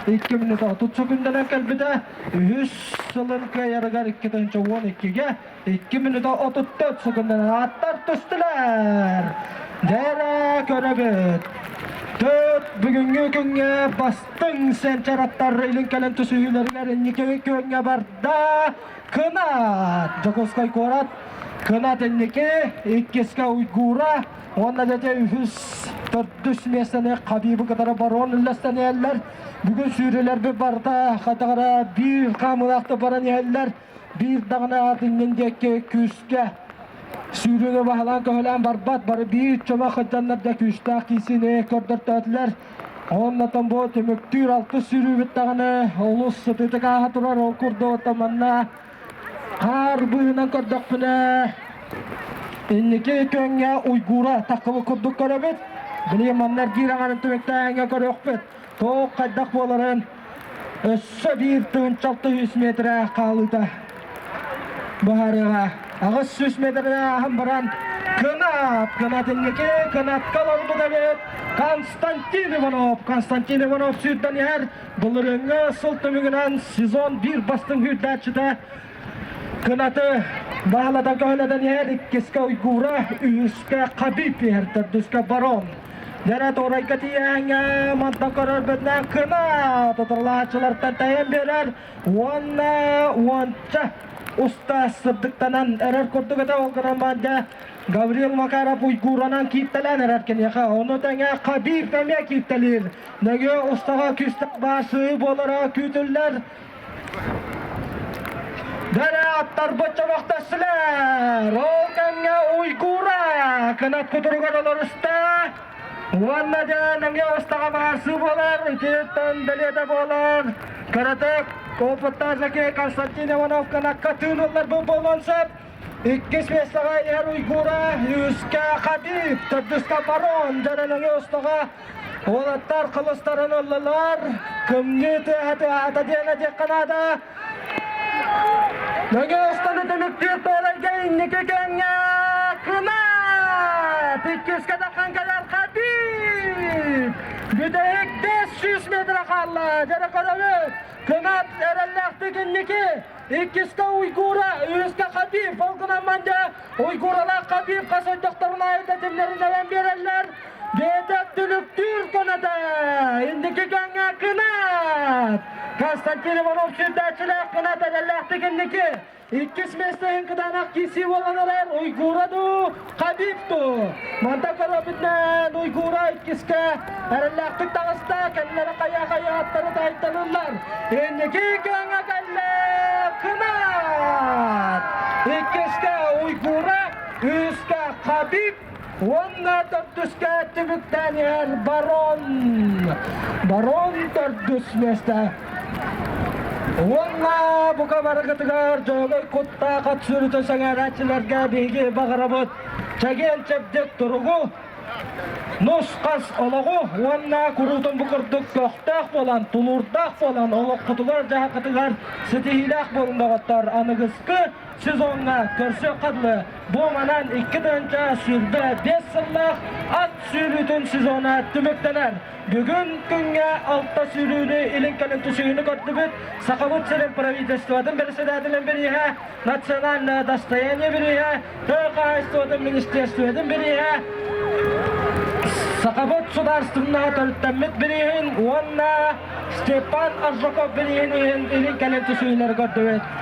2 мүнүүтэ 30 секундалан кэлбитэ. Үһүс сылын кыайарыгар 2012-гэ 2 мүнүүтэ 34 секунданан аттар түстүлэр. Дьэрэ көрөбүт. Төрт бүгүҥҥү күҥҥэ бастыҥ сэнчэр аттар илин кэлэн түсүһүүлэригэр инники күөҥҥэ барда. Кынат! Дьокуускай куорат Кынат инники, иккискэ Уйгура уонна дьэ үһүс, төрдүс миэстэни Хабибы кытары барон үллэстэн иһэллэр. Бүгүн сүүрүүлэрбит барыта хайдах эрэ биир хаамыылаахтык баран иһэллэр. Биир даҕаны аат иннин диэки күүскэ сүүрүүнү баһылаан-көһүлээн барбат. Бары биир чөмөх сылдьаннар да күүстээх киирсиини көрдөртөөтүлэр. Оннотон бу түмүктүүр алтыс сүүрүүбүт даҕаны олус сытыытык ааһа турар. Ол курдук оттон манна хаар быыһынан көрдөхпүнэ инники күөҥҥэ уйгуура таххыбыт курдук көрөбүт. Билигин манна эргиир аҥарын түмүктээһиҥҥэ көрүөхпүт. Туох хайдах буоларын өссө биир тыһыынча 600 метрэ хаалыыта быһаарыаҕа. 800 метрэ ааһан баран кынат, кынат инники, кынатка олорбут эбит Константин Иванов. Константин Иванов сүүрдэн иһэр. Былырыыҥҥы сыл түмүгүнэн сезон биир бастыҥ сүүрдээччитэ кынаты баһылатан көһүлэтэн иһэр. Иккискэ Уйгура, үһүскэ Хабиб иһэр, төрдүскэ Барон. Дьэрэ туорайга тиийээҥҥэ мантан көрөрбүтүнэн кына тутулааччылартан тэйэн биэрэр уонна уонча уста сырдыктанан эрэр курдук этэ ол гынан баран Гаврил Макаров уйгууранан кииртэлээн эрэр киниэхэ ону тэҥэ Хабиб эмиэ кииртэлиир нөҥүө устаҕа күүстээх баасыы буолара күүтүллэр Дэрэ аттарбыт чөмөхтөстүлэр. Ол кэмҥэ Уйгура кынат кутуругар олоруста. Уонна дьэ нөҥүө устаҕа баарсыы буолар, ититтэн бэлиэтэ буолар. Кыратык опыттаах Жакей Константин Иванов кынакка тыын ылларбыт буолуон сөп. Иккис миэстэҕэ иһэр Уйгура, үһүскэ Хабиб, төрдүскэ Барон, дьэрэ нөҥүө устаҕа Уолаттар кылыстарын ыллылар. Кымньыы тыаһа тыаһаата диэн этиэххэ наада. Нөҥүө устаны түмүктүүр туорайга инники күөҥҥэ Кынат! Иккискэ таххан кэлэр Хабиб! Бүтэһик 500 метр хаалла. Дьэрэ көрөбүт. Кынат эрэллээхтик инники. Иккискэ Уйгура, үһүскэ Хабиб. Ол гынан мандя Уйгуралаах Хабиб хас ойдохторун аайы тэтимнэрин эбэн биэрэллэр. Бэйэтэ түлүктүүр кыната. Инники кэҥҥэ Кынат. Константин Иванов сүүрдээччилээх Кынат эрэллээхтик инники. Иккис миэстэ иһин кытаанах киирсии буолан эрэр Уйгура дуу, Хабиб дуу. Манта көрөбүтүнэн Уйгура иккискэ эрэллээхтик таҕыста. Кэннилэрэ хайа-хайа аттары тайталыллар. Инники кэҥҥэ кэллэ Кынат. Иккискэ Уйгура, үһүскэ Хабиб, Уонна төрдүскэ түмүктээн иһэр Барон. Барон төрдүс миэстэ. Уонна бука барыгытыгар дьоһугай куттаах ат сүрүтэ сэҥээрээччилэргэ биһиги баҕарабыт чэгиэн-чэбдик туругу, нус-хас олоҕу уонна куруутун бу курдук көхтөөх буолан, тулуурдаах буолан олоххутугар-дьаһаххытыгар ситиһиилээх буолун доҕоттор аныгыскы сезоҥҥа көрсүөххэ дылы бу манан 2025 сыллаах ат сүүрүүтүн сезона түмүктэнэр. Бүгүн күҥҥэ алта сүүрүүнү илин-кэлин түсүһүүнү көрдүбүт. Сахабыт сирин правительствотын председателин бирииһэ, национальное достояние бирииһэ, тыа хаһаайыстыбатын министерствотын бирииһэ, Сахабыт судаарыстыбаннаһа төрүттэммит бирииһин уонна Степан Аржаков бирииһин иһин илин-кэлин түсүһүүлэри көрдүбүт.